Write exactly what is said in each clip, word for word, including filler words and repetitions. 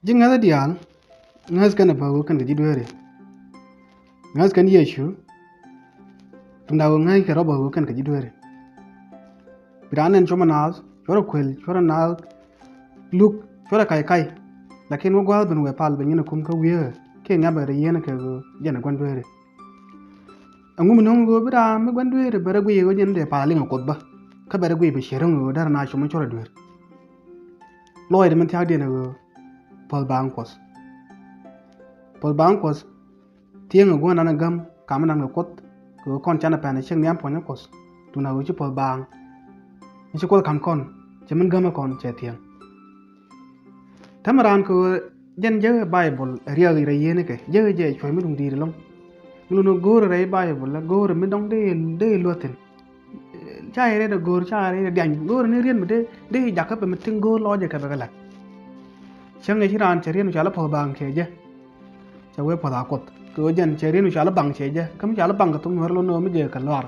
Ji̱ ŋäthä diaal, ŋäth kɛnɛ bä ɣöö kɛn kɛ ji̱ dueeri. Ŋäth kɛn Yecu, tuŋda ɣöö ŋäc kɛ rɔ bä ɣöö kɛn kɛ ji̱ dueeri. Bi raan nɛn cuɔmä naath, cuɔrɛ kuël, cuɔrɛ naath luk, cuɔrɛ kac kac. Lakin wä gua̱a̱th ben wëë pal ben nyin ɛ kum kä wiee kiɛ ŋa̱p ɛ rɛ yieen kɛ ɣöö jɛn ɛ gua̱n dueeri. Ɛŋu mi no̱o̱ŋ ɣöö bi raan mi gua̱n dueeri bɛ rɛ guiy ɣöö jɛn dee pal liŋ ɛ Kuoth bä, kä bɛ rɛ guiy bɛ ciɛ ro̱ŋ ɣöö derɛ na cuɔmä cuɔrɛ dueer. Lɔɔcdɛ min thia̱a̱kdiɛn ɛ ɣöö puɔ̱th baaŋ Kuɔth. Puɔ̱th baaŋ Kuɔth thieŋ ɛ gua̱n an ɛ gäm kamädan kɛ Kuoth kɛ ɣöö kɔn canɛ pɛn ɛ ciek nhiam puɔ̱nyä Kuɔth. Duundɛ ɣöö ci puɔ̱th baaŋ, mi ci Kuoth ka̱m kɔn, cɛ min gämɛ kɔn cɛ thieŋ. Täämɛ raan kɛ ɣöö jɛn jekɛ Baibol ɛ riɛk rɛy yieenikɛ, jekɛ jɛ cuɔ̱c mi duŋ di̱i̱t ɛlɔ̱ŋ. Mi lun ɣöö go̱o̱rɛ rɛy Baibol ɛ go̱o̱rɛ mi dɔ̱ŋ dee, dee luäthin. Ca yɛ riet ɛ go̱o̱r, ca yɛ riet ɛ diany. Go̱o̱rɛ ni riet mi dee, dee jakä bɛ mi tiŋ go̱o̱r lɔcɛ kɛ bɛ kɛ la̱t. Cäŋ ɛ ci raan cɛ riet mi cɔal i̱ puɔ̱th baaŋ cɛ jɛ. Cɛ wee puɔ̱th a Kuoth. Kɛ ɣöö jɛn cɛ riet mi cɔal i̱ baŋ cɛ jɛ. Kä mi cɔal i̱ baŋ kɛ thoŋ Nuäär lon ɣöö mi jɛ kɛ luaar.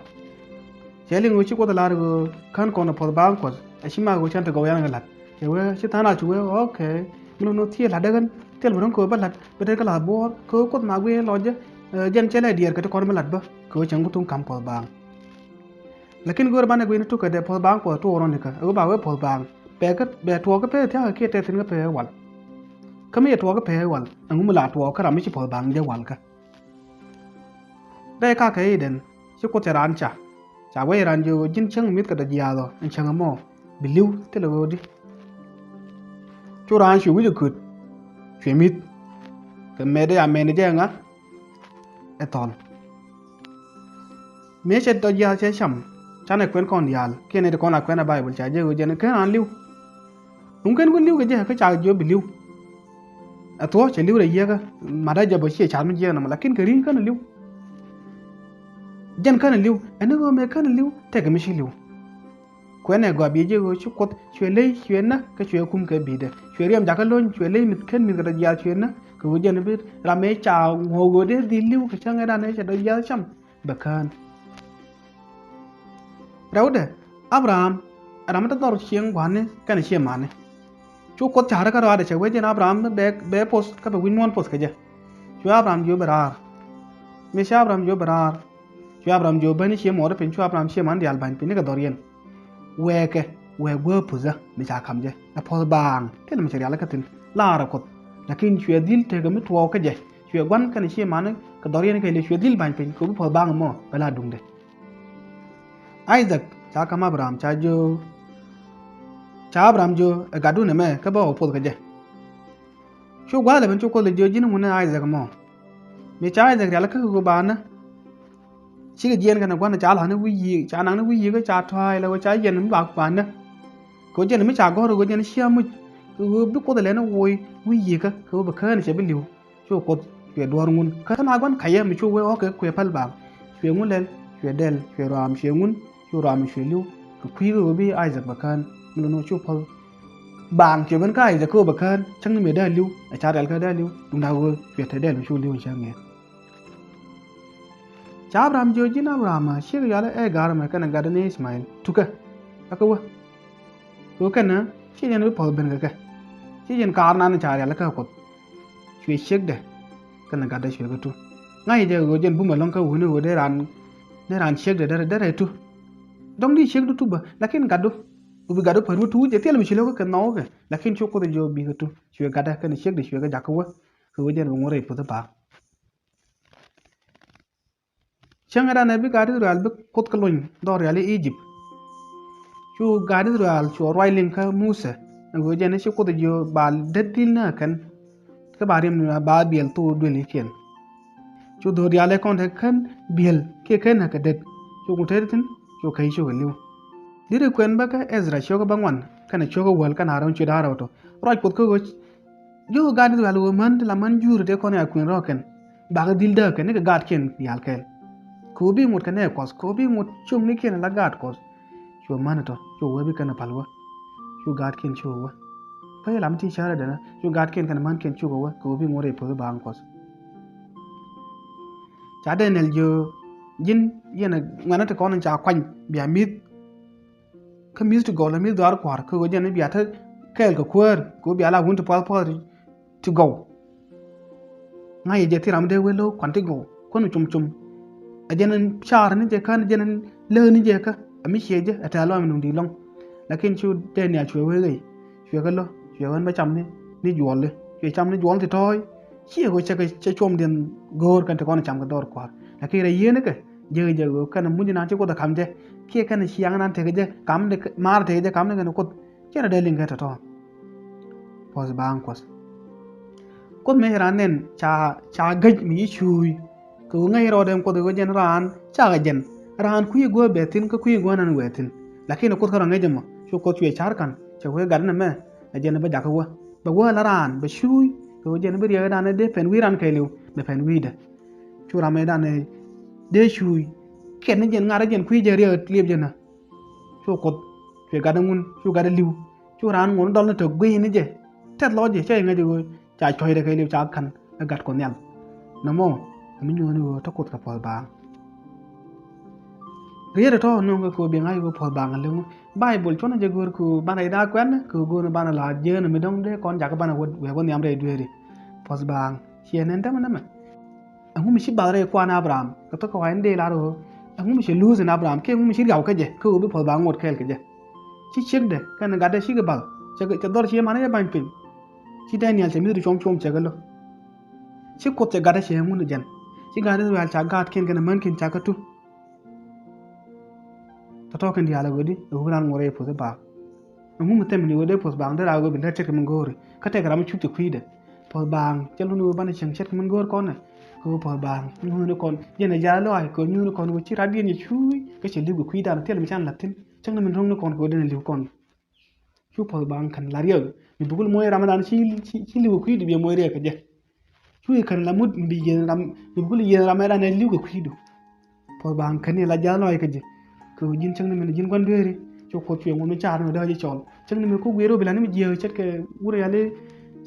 Cɛ liŋ ɣöö ci Kuoth ɛ lar ɣöö kän kɔn ɛ puɔ̱th baaŋ Kuɔth. Ɛ ci mak ɣöö cɛn te gɔw yan kɛ la̱t. Cɛ wee ci tha̱a̱ŋ a cu wee, okay. Mi lon ɣöö thieec la̱t dee ɣän. Thil mi ro̱ŋ kɛ ɣöö bä la̱t. Bä te kä la̱th buɔ̱ɔ̱r. Kɛ ɣöö Kuoth mak guiy lɔcɛ. Ɛ, jɛn cɛ lɛ diɛɛr kɛ ti kɔn mi la̱t bä. Kɛ ɣöö cɛn ku thuŋ ka̱m puɔ̱th baaŋ. Lakin go̱o̱rɛ banɛ gui̱n tukä dee puɔ̱th baaŋ Kuɔth tuɔɔk rɔ̱n ikä, ɛ ɣöö ba wee puɔ̱th baaŋ. Pɛɛ kä, bɛ tuɔɔk kä pee thia̱a̱k kiɛ tɛth thi̱n kä pee wal. Kä mi yɛ tuɔɔk kä pee wal, ɛŋu mi la tuɔɔk kä ram mi ci puɔ̱th baaŋ jɛ wal kä? Rɛy kakä Eden, ci Kuoth cɛ raan ca. Ca wee raan jiök ɣöö ji̱n cäŋ mi̱th kɛ dɔ̱diaal ɔ, ɛn cäŋ ɛmɔ, bi li̱w thilɛ ɣöödi. Cu raan cuɛ wi̱c ɛ köt, cuɛ mi̱th. Kɛ mëë dee a mëëni jɛ ŋa? Ɛ thɔl. Mëë cɛ dɔ̱diaal cɛ cam, canɛ kuɛn kɔn diaal, kiɛ nɛy ti kɔn a kuɛn ɛ Baibol ca jɛ ɣöö jɛn ɛ kän raan li̱w. Duŋ kän kun li̱w kɛ jɛ kä ca jiök bi li̱w. Ɛ thuɔ̱k cɛ li̱w rɛy yieekä, matdä jɛ bä ciɛ ca̱r mi jiɛɛk nɔmɔ, lakin kɛ ri̱ŋ kän li̱w. Jɛn kän li̱w, ɛn ni ɣöö mëë kän li̱w, tëëkɛ mi ci li̱w. Kuɛnɛ gɔaa biɛ jiök ɣöö ci Kuoth cuɛ ley cuɛ näk kä cuɛ kum kɛ bi̱i̱dɛ. Cuɛ riɛm jakä lo̱ny cuɛ ley mi̱th kän mi̱th kɛ dɔ̱diaal cuɛ näk kɛ ɣöö jɛn bi ram mëë ca ŋuɔ̱k ɣöö dee dhil li̱w kɛ cäŋ ëëdan ëë cɛ dɔ̱diaal cam bɛ kään. Rɛwdɛ, Abraham ɛ ram mi te dhɔr cieŋ gua̱a̱ni kɛnɛ cie mani. Cu Kuoth ca̱ri kä rɔaadɛ cɛ wee jɛn Abraham bɛ, bɛ poth kä bɛ wi̱c muɔ̱ɔ̱n poth kɛ jɛ. Cu Abraham jiök bɛ raar. Mi ci Abraham jiök bɛ raar. Cu Abraham jiök bäni cie muɔɔri piny, cu Abraham cie man diaal ba̱ny piny ni kɛ dhɔr yɛn. Wɛɛkɛ, wɛɛk guäär puthä mi ca ka̱m jɛ. Ɛ puɔ̱th baaŋ, thilɛ mi cɛ rialikä thi̱n. Laarɛ Kuoth. Lakin cuɛ dhil tekɛ mi tuɔɔk kä jɛ. Cuɛ gua̱n kɛnɛ cie mani kɛ dhɔr yɛn kɛ lɛ cuɛ dhil ba̱ny piny, kɛ bi puɔ̱th baaŋ ɛmɔ, bɛ la duŋdɛ. Isaac, ca ka̱m Abraham, ca jiök, ca Abraham jiök, ɛ gatdun ɛmɛ, kä bä ɔ puɔth kɛ jɛ. Cu gua̱a̱th lɛ ben cu Kuoth lɛ jiök ji̱n ŋun ɛ Isaac mɔ. Mi ca Isaac rial kä kɛ ɣöö ba nä. Cikɛ jiɛɛn kɛnɛ gua̱n ca la̱th ni wi̱i̱ yiëë, ca naŋ ni wi̱i̱ yiëë kä ca tɔ̱a̱c lɛ ɣöö ca yɛn mi ba, ba nä. Kɛ ɣöö jɛn mi ca gɔ̱r ɣöö jɛn cia muc. Kɛ ɣöö bi Kuoth lɛ ni woc wi̱i̱ yiëë kä, kɛ ɣöö bɛ kään cɛ bi li̱w. Cu Kuoth cuɛ duɔ̱ɔ̱r ŋun. Kä na gua̱n ka̱yɛ mi cu wee ɣɔ̱k kɛ kuëë päl baaŋ. Cuɛ ŋun lɛl, cuɛ dɛl, cuɛ ruaam, cuɛ ŋun, cu ruaam cuɛ li̱w. Kɛ kui̱ kɛ ɣöö bi Isaac bɛ kään. Mi lun ɣöö cu puɔ̱th baaŋ cuɛ ben kä Isaac kɛ ɣöö bɛ kään. Cäŋ ni mëë dee li̱w, ɛ ca rial kä dee li̱w. Duŋda ɣöö cuɛ te dɛl mi cu li̱w cäŋ ŋi̱eet. Ca Abraham jiök ji̱n Abraham, ciek yɔal ɛ Gar ɛmɛ kɛnɛ gatdɛ ni Ismail. Tukä. Ɛ kɛ wä. Kɛ ɣöö kɛnɛ, ci jɛn bi puɔth ben kɛ kɛ. Ci jɛn kaar nan ca rial kä Kuoth. Cuɛ ciekdɛ. Kɛnɛ gatdɛ cuɛ kɛ tu. Ŋa̱c jɛ ɣöö jɛn bumɛ lɔ̱ŋ kä wuni ɣöö dee raan, dee raan ciekdɛ derɛ, derɛ tu. Dɔ̱ŋ di ciekdu tu bä, lakin gatdu. Ɣöö bi gatdu pät wä tu jɛ thil mi ci lo̱k kɛ nhɔk kɛ. Lakin cu Kuoth jɛ ɣöö bikɛ tu. Cuɛ gatdɛ kɛnɛ ciekdɛ cuɛ kɛ jakä wä. Kɛ ɣöö jɛn bi ŋuɔ̱t rɛy puth i̱ pa̱a̱k. Cäŋ ëëdan ɛ bi gaat Israel bi Kuoth kɛ lony dhɔr rial i̱ Egypt. Cu gaat Israel cu ruac liŋ kä Muthɛ. Ɛ ɣöö jɛn i̱ ci Kuoth jiök ba det dhil näk ɛ kɛn. Kä ba riɛm ba biɛl thok duëlikiɛn. Cu dho̱r rial ɛ kɔn te kän biɛl kiɛ kän näk kɛ det. Cu ku te thi̱n cu kɛy cukɛ li̱w. Di̱t ɛ kuɛn bä kä Ezra ciökä bäŋuan kɛnɛ ciökä wäl kɛnɛ Aarɔn ciöt Aarɔn tɔ. Ruac Kuoth kä ɣöö Jiök gaat Israel ɣöö män ti la män juri tëë kɔn ya kuën rɔ̱ɔ̱kɛn. Bakɛ dhil dääk kɛn nikɛ gaatkiɛn diaal kɛɛl. Kɛ ɣöö bi ŋot kɛ nɛɛk Kuɔth, kɛ ɣöö bi ŋot cio̱ŋnikiɛn ala gaat Kuɔth. Cuɛ män tɔ, cu wee bi kɛn pal wä. Cu gaatkiɛn cu wä. Päc lam ti cäärä dɛnä, cu gaatkiɛn kɛn mänkiɛn cukɛ wä, kɛ ɣöö bi ŋot rɛy puɔth baaŋ Kuɔth. Ca Daniel jiök, ji̱n yɛn ɛ ŋuɛ̈nä ti kɔn in ca kuany bia mi̱th. Kä mi̱th ti gɔl ɛ mi̱th dhɔaar kua̱r kɛ ɣöö jɛn i̱ bia te kɛɛl kɛ kuäär kɛ ɣöö bia la wun ti puath puath ti ti gɔw. Ŋa̱c jɛ thil ram dee wee lo̱k kuan ti gɔw kuän cum cum. Ɛ jɛn ɛn caar ni jɛ kä, ɛ jɛn ɛn lääk ni jɛ kä, ɛ mi ciɛ jɛ ɛ tɛ̈th lɔaac mi nuŋ di̱i̱t lɔ̱ŋ. Lakin cu Daniel cuɛ wee ɣɛy, cuɛ kɛ lo̱k, cuɛ ɣän bä cam ni, ni juɔl, cuɛ cam ni juɔl ti tɔ̱ɔ̱c. Ciɛ ɣöö cɛ kɛ, cɛ cuɔmdiɛn go̱o̱r kɛn ti kɔn cam kɛ dhɔr kua̱r. Lakin rɛy yieenikɛ, jiäk jɛ ɣöö kɛn muc inan ci Kuoth ɛ ka̱m jɛ, kiɛ kɛn ciaŋ inan tekɛ jɛ, ka̱m ni maar tekɛ jɛ, ka̱m ni kɛn Kuoth. Cɛ rɔ dee liŋ kɛ tɔ̱tɔ̱. Puɔ̱th baaŋ Kuɔth. Kuoth mëë ci raan nɛn ca, ca gäc mi ci cuuc. Kɛ ɣöö ŋäc rɔɔdɛ Kuoth ɣöö jɛn raan cakɛ jɛn. Raan kui̱ guäth bɛ thi̱n kä kui̱ guäth nan wëë thi̱n. Lakin Kuoth kä rɔ ŋäc ɛmɔ, cu Kuoth cuɛ ca̱r ka̱n, cɛ wee gat ni mɛ, ɛ jɛn bä jakä wä. Bɛ wä la raan bɛ cuuc, kɛ ɣöö jɛn bi riɛkdan dee pɛn wi̱i̱ raan kɛɛliw, bɛ pɛn wi̱i̱dɛ. Cu ram ëëdan ɛ dee cuuc, kɛn ni jɛn ŋa̱t ɛ jɛn kui̱ jɛ riɛk liep jɛn ɛ. Cu Kuoth cuɛ gat ɛ ŋun, cu gat ɛ li̱w. Cu raan ŋuɔ̱n dɔl ni te gui̱i̱ni jɛ. Tɛth lɔc jɛ, cä jɛ ŋäc ɣöö ca cuɔ̱cdɛ kɛ li̱w ca ka̱n ɛ gat Kuɔth Nhial. Nɔmɔ, ɛ mi nyuɔ̱ɔ̱ni ɣöö te Kuoth kɛ puɔ̱th baaŋ. Riet ɛ tɔ̱ nöŋ kɛ kɛ ɣöö bi ŋa̱c ɣöö puɔ̱th baaŋ ɛ liŋ. Baibol cuɔ̱nɛ jɛ gör kɛ ɣöö banɛ i̱ da̱a̱ kuɛn kɛ ɣöö go̱o̱rnɛ banɛ la jieenɛ mi dɔ̱ŋ dee kɔn jakä banɛ wä wɛɛ wä nhiam rɛy dueeri. Puɔ̱th baaŋ ciɛ nɛn tämɛ nɛmɛ. Ɛŋu mi ci bath rɛy kuan Abraham? Kɛ thok kɛ wa̱i̱ni dee lar ɣöö ɛŋu mi cɛ luuth ɛn Abraham, kiɛ ɛŋu mi ci riaw kä jɛ kä ɣöö bi puɔ̱th ba ŋot kɛɛl kɛ jɛ? Ci ciekdɛ kɛnɛ gatdɛ cikɛ bath, cɛ, cɛ dhɔr cie man ɛ jɛ ba̱ny piny. Ci Daniel cɛ mi̱th cuɔm cuɔm cɛ kɛ lo̱k. Ci Kuoth cɛ gatdɛ cɛ ŋun ɛ jɛn. Ci gat Israel ca gaatkiɛn kɛnɛ mänkiɛn ca kɛ tu. Tɔ̱tɔ̱ kɛn diaal ɛ ɣöö di ɛ ɣöö bi raan ŋot rɛy puɔ̱th i̱ baak. Ɛŋu mi thɛmɛ ni ɣöö dee puɔ̱th baaŋ dee raa ɣöö bi lät ce̱tkɛ min go̱o̱ri kä tɛkɛ ram mi cup cɛ kui̱dɛ. Puɔ̱th baaŋ cä lun ɣöö banɛ cieŋ ce̱tkɛ min go̱o̱r kɔn ɛ kɛ ɣöö puɔ̱th baaŋ ŋuuni kɔn jɛn ɛ ja̱a̱l lɔaac kɛ ɣöö ŋuuni kɔn ɣöö ci ratdiɛn cɛ cuuc kä cɛ li̱w kɛ kui̱dan thilɛ mi can la̱t thi̱n. Cäŋ ni min ro̱ŋni kɔn kɛ ɣöö dee ni li̱w kɔn. Cu puɔ̱th baaŋ kɛn la riɛk mi bi kul muɔc ram ëëdan ci, ci, ci li̱w kɛ kui̱du bi muɔc riɛk kɛ jɛ. Cu i̱ kɛn la mut mi bi yieen ram, mi bi kul yieen ram ëëdan ɛ li̱w kɛ kui̱du. Puɔ̱th baaŋ kɛn i̱ la ja̱a̱l lɔaac kä ji̱. Kɛ ɣöö ji̱n cäŋ ni min ji̱n gua̱n dueeri. Cu Kuoth cuɛ ŋuɔ̱t mi ca̱a̱r mi dee ji̱ cɔl. Cäŋ ni min ku guiɛɛr ɣöö bi la̱t ni mi jiääk ce̱tkɛ wur yali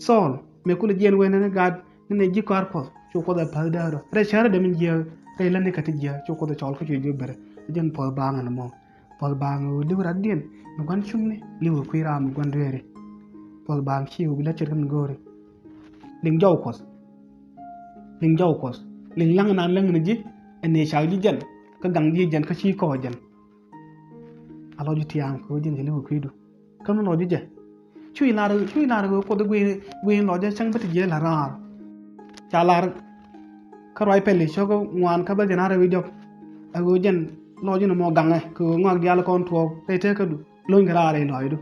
Thɔɔl. Mëë kulɛ jiɛɛn wee nɛn gaat ni nɛ ji̱ kɔaar Kuɔth. Cu Kuoth ɛ päth dääk rɔ. Rɛy cäärä dee min jiääk. Rɛy lätni kä ti jiääk. Cu Kuoth ɛ cɔl kä cuɛ jiök bärä. Jɛn puɔ̱th baaŋ ɛn ɛmɔ. Puɔ̱th baaŋ ɣöö li̱w ratdiɛn mi gua̱n cuŋni, li̱w kɛ kui̱ raam mi gua̱n dueeri. Puɔ̱th baaŋ ci ɣöö bi lät ce̱tkɛ min go̱o̱ri. Liŋ jɔw Kuɔth. Liŋ jɔw Kuɔth. Liŋ la̱ŋ naan läŋ ni ji̱, ɛn ëë cak ji̱ jɛn, kä gaŋ ji̱ jɛn, kä ci kɔɔk jɛn. A lɔc ji̱ tiaam kɛ ɣöö ji̱n cɛ li̱w kɛ kui̱du. Kä mi lɔc ji̱ jɛ. Cu i̱ lar, cu i̱ lar ɣöö Kuoth i̱ gui̱i̱n, gui̱i̱n lɔc jɛ cäŋ bä ti jiɛɛl la̱t raar. Ca lar kä ruac Pɛli cio̱k ŋuan kä bä jɛn a rɛw i̱ jɔk. Ɛ ɣöö jɛn lɔc ji̱n ɛmɔ gaŋɛ kɛ ɣöö ŋɔak diaal kɔn tuɔɔk rɛy teekädu. Lo̱ny kɛ raar rɛy lɔaacdu.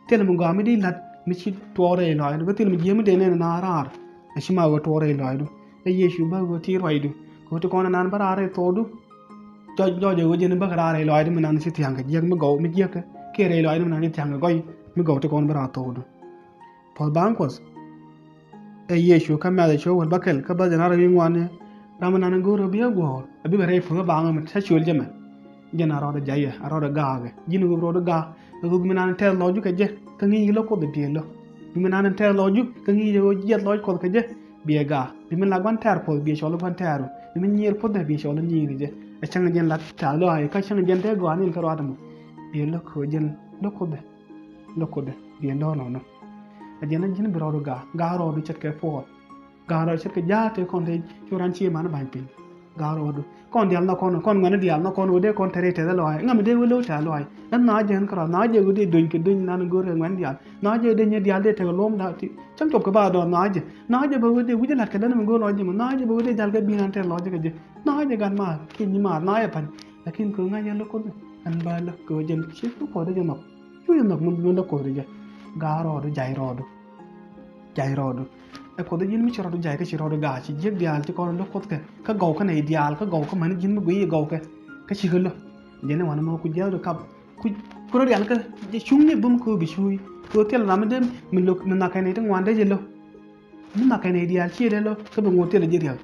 Thilɛ mi gɔaa mi dee la̱t mi ci tuɔɔk rɛy lɔaacdu. Bä thilɛ mi jiääk mi dee nɛn ɛ naath raar. A ci ma ɣöö tuɔɔk rɛy lɔaacdu. Ɛ Yecu bä ɣöö ti ruacdu. Kɛ ɣöö ti kɔn ɛ naan bä raar rɛy thuɔɔkdu. Jɔc, jɔc ɛ ɣöö jɛn bä kɛ raar rɛy lɔaacdu mi naan ci thia̱ŋ kɛ jiäk mi gɔw, mi jiäk kɛ. Kiɛ rɛy lɔaacdu mi naan ci thia̱ŋ kɛ gɔy. Mi gɔw ti kɔn bä raar thuɔɔkdu. Puɔ̱th baaŋ Kuɔth. Ɛ Yecu kä Mɛthiw cuɔ̱ɔ̱ŋ wäl bäkɛl kä bäth jɛn a rɛw wi̱i̱ ŋuan ni. Ram mi naan go̱o̱r ɣöö bi ɛ guɔ̱ɔ̱r, ɛ bi bɛ rɛy puɔ̱th baaŋ mi te col jɛ mɛ. Jɛn a rɔɔdɛ jayɛ, a rɔɔdɛ gaakɛ. Ji̱n ɣöö rɔɔdɛ gaak, ɛ ɣöö bi mi naan tɛth lɔcdu kɛ jɛ, kä ŋi̱i̱c lo̱k Kuoth ɛ biëë lo̱k. Bi mi naan tɛth lɔcdu, kä ŋi̱i̱c ɛ ɣöö jiɛth lɔc Kuɔth kɛ jɛ, biɛ gaak. Bi mi la gua̱n tɛ̈r Kuɔth, biɛ cɔl i̱ gua̱n tɛ̈ru. Bi mi nyiir Kuoth ɛ, biɛ cɔl i̱ nyiir jɛ. Ɛ cäŋ jɛn la tɛth lɔaac, kä cäŋ jɛn te gɔaa ni in kä ruaat ɛmɔ. Biɛ lo̱k kɛ ɣöö jɛn lo̱k Kuoth ɛ. Lo̱k Kuoth ɛ, biɛ lo̱k nɔnɔ. Ɛ jɛn a ji̱n bi rɔɔdu gaak, gaak rɔɔdu ce̱tkɛ puɔl. Gaak rɔɔdu ce̱tkɛ ja̱a̱k tëë kɔn tëë cu raan cie man ba̱ny piny. Gaak rɔɔdu. Kɔn diaal nhɔk kɔn, kɔn ŋuɛ̈ni diaal nhɔk kɔn ɣöö dee kɔn te rɛy tɛth lɔaac. Ŋa mi dee wä lo̱k tɛth lɔaac. Ɛ nhɔaak jɛ ɣän kärɔa, nhɔaak jɛ ɣöö dee döny kɛ döny nan go̱o̱r kɛ ŋuɛ̈ni diaal. Nhɔaak jɛ ɣöö dee nyier diaal dee tekɛ luɔ̱m da̱a̱ ti. Cäŋ cop kɛ ba dɔɔr nhɔaak jɛ. Nhɔaak jɛ bä ɣöö dee wi̱c la̱t kɛ län mi go̱o̱r lɔc jɛ mɔ. Nhɔaak jɛ bä ɣöö dee jal kɛ bi̱i̱n an tɛth lɔc jɛ kɛ jɛ. Nhɔaak jɛ gat maar kiɛ nyi maar nhɔaak jɛ pa̱ny. Lakin kɛ ɣöö ŋa̱c jɛ lo̱k Kuoth. Ɛn bä lo̱k kɛ ɣöö jɛn ci Kuoth dee jɛ nhɔk. Cu jɛ nhɔk mi lo̱k Kuoth dee jɛ. Gaak rɔɔdu, jay rɔɔdu. Jay rɔɔdu. Ɛ Kuoth ji̱n mi ci rɔɔdu jay kä ci rɔɔdu gaak, ci jiäk diaal ci kɔn lo̱k Kuoth kɛ. Kä gɔw kä nɛy diaal, kä gɔw kä mäni ji̱n mi guiy i̱ gɔw kɛ. Kä cikɛ lo̱k. Jɛn i̱ wanɛ mɔ ku jiathdu kap. Ku, ku rɔ rial kä jɛ cuŋni bum kä bi cuuc. Kɛ ɣöö thil ram mi dee mi lo̱k mi nhɔakɛ nɛy ti ŋuan dee jɛ lo̱k. Mi nhɔakɛ nɛy diaal ciɛ dee lo̱k kä bi ŋot thilɛ ji̱ riäk.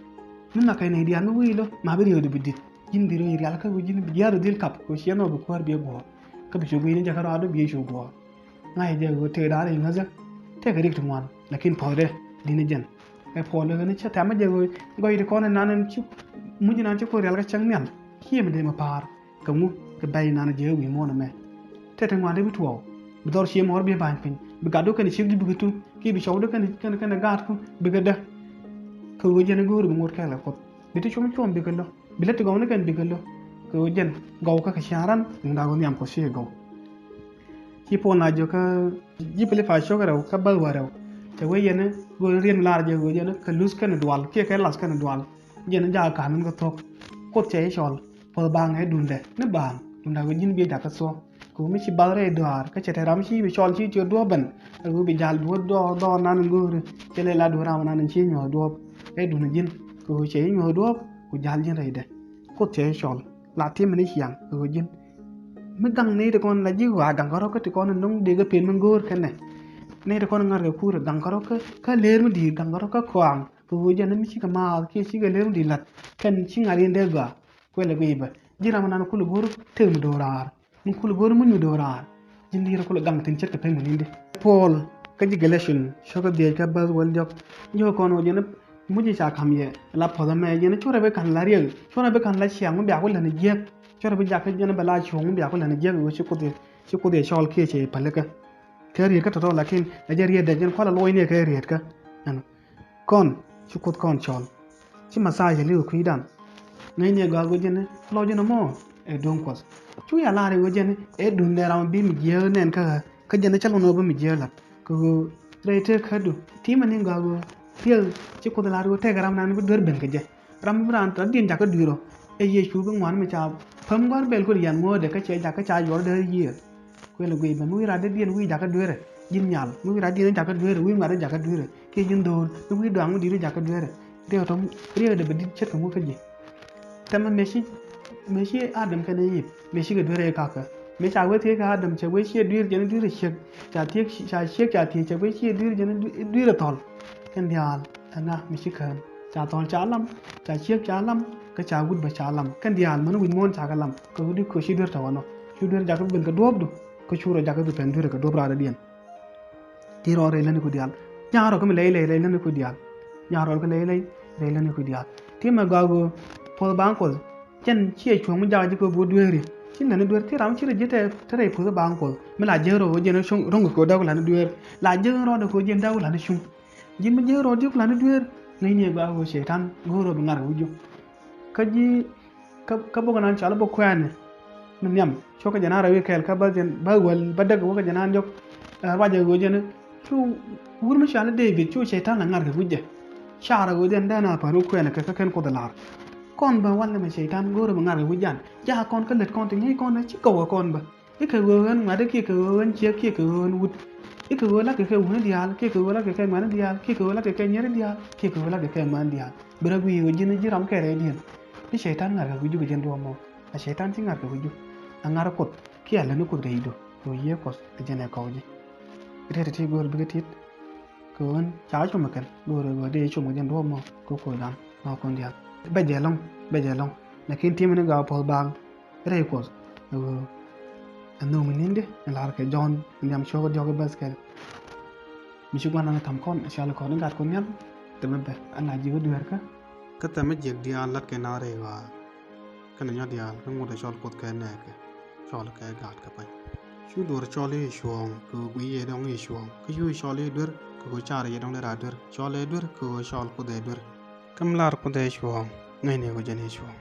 Mi nhɔakɛ nɛy diaal mi wi̱i̱ lo̱k ma bi riäkdu bi di̱t. Ji̱n bi rɔ rial kä ɣöö ji̱n bi jiathdu dhil kap kɛ ɣöö ciɛ nhɔk bi kuäär bi guɔ̱ɔ̱r. Kä bi cu gui̱ni jɛ kä rɔɔdu bi cu guɔ̱ɔ̱r. Ŋa̱cä jɛ ɣöö tëëkdan rɛy ŋäthä tëëkɛ rik ti ŋuan, lakin puɔ̱thdɛ di̱t ni jɛn. Ɛ puɔl ɣän cä tɛmä jɛ ɣöö gɔy ti kɔn inan ci muc inan ci Kuoth rial kä cäŋ nhial. Ciɛ mi dee mi pa̱a̱r kɛ ŋu kɛ bɛy inan jɛ wi̱i̱ muɔ̱ɔ̱n ɛmɛ. Tëë ti ŋuan dee bi tuɔɔk bi dhɔr cie mɔɔr bi ba̱ny piny. Bi gatdu kɛnɛ ciek ji̱ bikɛ tuŋ kiɛ bi cɔwdu kɛnɛ kɛnɛ kɛnɛ gaatku bikɛ däk. Kɛ ɣöö jɛn i̱ go̱o̱ri bi ŋot kɛɛl kɛ Kuoth. Bi ti cuɔ̱m cuɔ̱m bikɛ lo̱k. Bi lät ti gɔwni kɛn bikɛ lo̱k. Kɛ ɣöö jɛn gɔw kä kɛ ciaŋ ran duŋda ɣöö nhiam Kuɔth ci gɔw. Ci Puɔl na jiök kä ji̱ Pilipay cio̱k rɛw kä bäth wäl rɛw. Cɛ wee yɛn i̱ go̱o̱ri riet mi lar jɛ ɣöö jɛn i̱ kɛ luth kɛnɛ dual kiɛ kɛ lath kɛnɛ dual. Jɛn i̱ jakä ka̱n min kä thuɔ̱k. Kuoth cɛ i̱ cɔl puɔ̱th baaŋ ɛ duundɛ ni baaŋ duŋda ɣöö ji̱n biɛ jakä thuɔ̱k. Kɛ ɣöö mi ci bath rɛy dɔaar kä cɛ te ram ci bi cɔl ci tiöt duɔ̱ɔ̱p ben. Kɛ ɣöö bi ja̱l duɔ̱ɔ̱p dɔɔr dɔɔr nan in go̱o̱ri cɛ lɛ la duɔ̱ɔ̱p ram nan in ci nyuɔ̱th duɔ̱ɔ̱p. Ɛ duundɛ ji̱n kɛ ɣöö cɛ i̱ nyuɔ̱th duɔ̱ɔ̱p ku ja̱l ji̱n rɛydɛ. Kuoth cɛ i̱ cɔl la tim min i̱ ciaŋ kɛ ɣöö ji̱n mi gaŋ nɛy ti kɔn la ji̱ ɣɔaa gaŋ kärɔ̱ kä ti kɔn in dɔ̱ŋ dee kɛ pen min go̱o̱r kɛnɛ. Nɛy ti kɔn in ŋa̱r kɛ kuurɛ gaŋ kärɔ̱ kä kä leer mi di̱i̱t gaŋ kärɔ̱ kä kɔaaŋ kɛ ɣöö jɛn mi cikɛ maath kiɛ cikɛ leer mi di̱i̱t la̱t kɛn ci ŋa̱r in dee gɔaa. Kuɛlɛ guiy bä ji̱ ram nan kulɛ go̱o̱r tëk mi do̱raar. Ni kulɛ go̱o̱r muc mi do̱raar. Ji̱n di̱i̱t kulɛ gaŋ thi̱n ce̱tkɛ pek mi ni̱n di. Puɔl kä ji̱ Galatian cio̱kä dhieec kä bäth wäl diɔ̱k. Ji̱ kɔn ɣöö jɛn muc i̱ ca ka̱m yɛ la puɔ̱th ɛmɛ jɛn i̱ curɛ bi ka̱n la riɛk curɛ bi ka̱n la ciaŋ mi bia ku län i̱ jiäk. Curɛ bi jakä jɛn i̱ bɛ la cuɔ̱ŋ mi bia ku län i̱ jiäk ɣöö ci Kuoth yɛ ci Kuoth yɛ cɔl kiɛ cɛ i̱ pälikä. Kɛ riet kä tɔ̱tɔ̱ lakin ɛ jɛ riet dɛ jɛn kualɛ luɔcni kɛ riet kä. Ɛnɔ. Kɔn ci Kuoth kɔn cɔl. Ci Mɛthia li̱w kui̱dan. Ŋäcni ɛ gɔaa ɣöö jɛn i̱ lɔc ɛnɔ mɔ ɛ duŋ Kuɔth. Cu ya lar i̱ ɣöö jɛn i̱ ɛ duŋdɛ ram bi mi jiääk nɛn kä ɣä kä jɛn i̱ cä luɔn ɣöö bi mi jiääk la̱t kɛ ɣöö rɛy tëëk kädu. Ti̱i̱ mɛn i̱ gɔaa ɣöö riɛk ci Kuoth lar i̱ ɣöö tëëk ram nan bi duer ben kɛ jɛ. Ram bi raan tɔ̱diɛn jakä dui̱r ɔ ɛ Yecu bi ŋuan mi ca päm gua̱r bɛl kuɛl yɛn ŋo̱o̱dɛ kä cɛ jakä ca yuɔr dee yiëër. Kuɛl guiy bä mi wi̱i̱ rat dee diɛn wi̱i̱ jakä dueerɛ ji̱n nhial mi wi̱i̱ rat diɛn jakä dueerɛ wi̱i̱ ŋuat jakä dueerɛ kiɛ ji̱n dho̱o̱l mi wi̱i̱ dɔaŋ mi di̱i̱t jakä dueerɛ. Riɛk tɔ̱ riɛk dee bɛ di̱t ce̱tkɛ ŋukä ji̱. Tɛmɛ mëë ci mëë ci Adam kɛnɛ Iv mëë cikɛ dueerɛ i̱ kakä mëë ca wee thiec kɛ Adam cɛ wee ciɛ dueer jɛn dueerɛ ciek ca thiec ca ciek ca thiec cɛ wee ciɛ dueer jɛn dueerɛ thɔl. Kɛn diaal ɛŋa mi ci kään ca thɔl ca lam ca ciek ca lam kä ca wut bä ca lam kɛn diaal män wi̱c muɔ̱ɔ̱n ca kɛ lam kɛ wut di köci duer tɔ̱ wänɔ cu duer jakä bi ben kɛ duɔ̱ɔ̱pdu kä cu rɔ jakä bi pɛn duer kɛ duɔ̱ɔ̱p raadädiɛn. Ti rɔɔd rɛy läni ku diaal nya̱a̱ rɔ kä mi lɛy lɛy rɛy läni ku diaal nya̱a̱ rɔɔd kä lɛy lɛy rɛy läni ku diaal. Ti mɛ gɔaa ɣöö puɔth baaŋ Kuɔth Cɛn ciɛ cuɔ̱ŋ mi jakä ji̱ kɛ bo̱o̱ dueeri ci lätni dueer ti ram ci rɛ ji̱ te te rɛy puth baaŋ Kuɔth mi la jiäk rɔ ɣöö jɛn ro̱ŋ kɛ ko̱ däk lätni dueer la jiäk rɔ dee ko̱ jɛn däk lätni cuŋ. Ji̱n mi jiäk rɔ di̱k lätni dueer ŋäcni ɛ gɔaa ɣöö cɛy-tan go̱o̱r rɔ bi ŋa̱r kɛ wi̱c ji̱. Kä ji̱ kä kä bok nan cɔal bok kuɛɛni mi nhiam cuɔ̱k kä jɛn an rɛw i̱ kɛɛl kä bä jɛn bä wäl bä däk wä kä jɛn an jɔk. Ruacɛ ɣöö jɛn cu wur mi cɔal i̱ David cu cɛy-tan la ŋa̱r kɛ wi̱c jɛ. Carɛ ɣöö jɛn dee na päär wä kuɛɛni kɛ kä kɛn Kuoth ɛ la̱r. Kɔn bä wal nɛmɛ cɛy-tan go̱o̱rä mi ŋa̱r kɛ wi̱c jan. Jakä kɔn kä lät kɔn ti ŋäc kɔn ɛ ci kɔwä kɔn bä. I̱ kɛ ɣöö ɣän ŋuɛ̈tdä kiɛ kɛ ɣöö ɣän ciek kiɛ kɛ ɣöö ɣän wut. I̱ kɛ ɣöö la̱tkɛ kɛ wutni diaal kiɛ kɛ ɣöö la̱tkɛ kɛ ŋuɛ̈tni diaal kiɛ kɛ ɣöö la̱tkɛ kɛ nyɛri diaal kiɛ kɛ ɣöö la̱tkɛ kɛ män diaal. Bi rɔ guiy ɣöö ji̱n ji̱ ram kɛ rɛydiɛn. I̱ cɛy-tan ŋa̱r kɛ wi̱cdu kɛ jɛn duɔ̱ɔ̱p mɔ. A cɛy-tan ci ŋa̱r kɛ wi̱cdu. A ŋa̱r Kuoth kiɛ a lätni Kuoth rɛydu. Kɛ ɣöö Yiëë Kuɔth ɛ jɛn ɛ kɔw ji̱. Riet ti ti go̱o̱r bikɛ tit. Kɛ ɣöö ɣän ca cum ɛ kɛn go̱o̱rɛ ɣöö dee cum kɛ jɛn duɔ̱ɔ̱p mɔ kä koc dan ma kɔn diaal. Bɛ jɛ lɔ̱ŋ bɛ jɛ lɔ̱ŋ. Lakin ti̱mɛ ni gɔaa puɔ̱th baaŋ rɛy Kuɔth ɛ ɣöö ɛ nhök mi ni̱n di ni la̱r kɛ Jɔ̱ɔ̱n ni nhiam cuɔ̱k diɔ̱k i̱ bäth kɛl. Mi ci gua̱n an tham kɔn ɛ cɔal kɔn i̱ gat kɔn nhial. Tɛmɛ bɛ an la ji̱ wä dueerkä. Kä tɛmɛ jiäk diaal la̱t kɛ naath rɛy ɣɔaa. Kɛnɛ nyɔ̱t diaal kä ŋot ɛ cɔl Kuoth kɛ nɛɛkɛ cɔl kɛ gaat kɛ pa̱ny. Cu duɔ̱ɔ̱r cɔl i̱ cuɔ̱ɔ̱ŋ kɛ ɣöö guiy yɛ dɔ̱ŋ i̱ cuɔ̱ɔ̱ŋ kä cu cɔl i̱ duer kɛ ɣöö car yɛ dɔ̱ŋ dee raar duer cɔl ɛ duer kɛ ɣöö cɔl Kuoth ɛ duer. Kä mi lar Kuoth ɛ cuɔ̱ɔ̱ŋ ŋäcni kɛ jɛn i̱ cuɔ̱ɔ̱ŋ.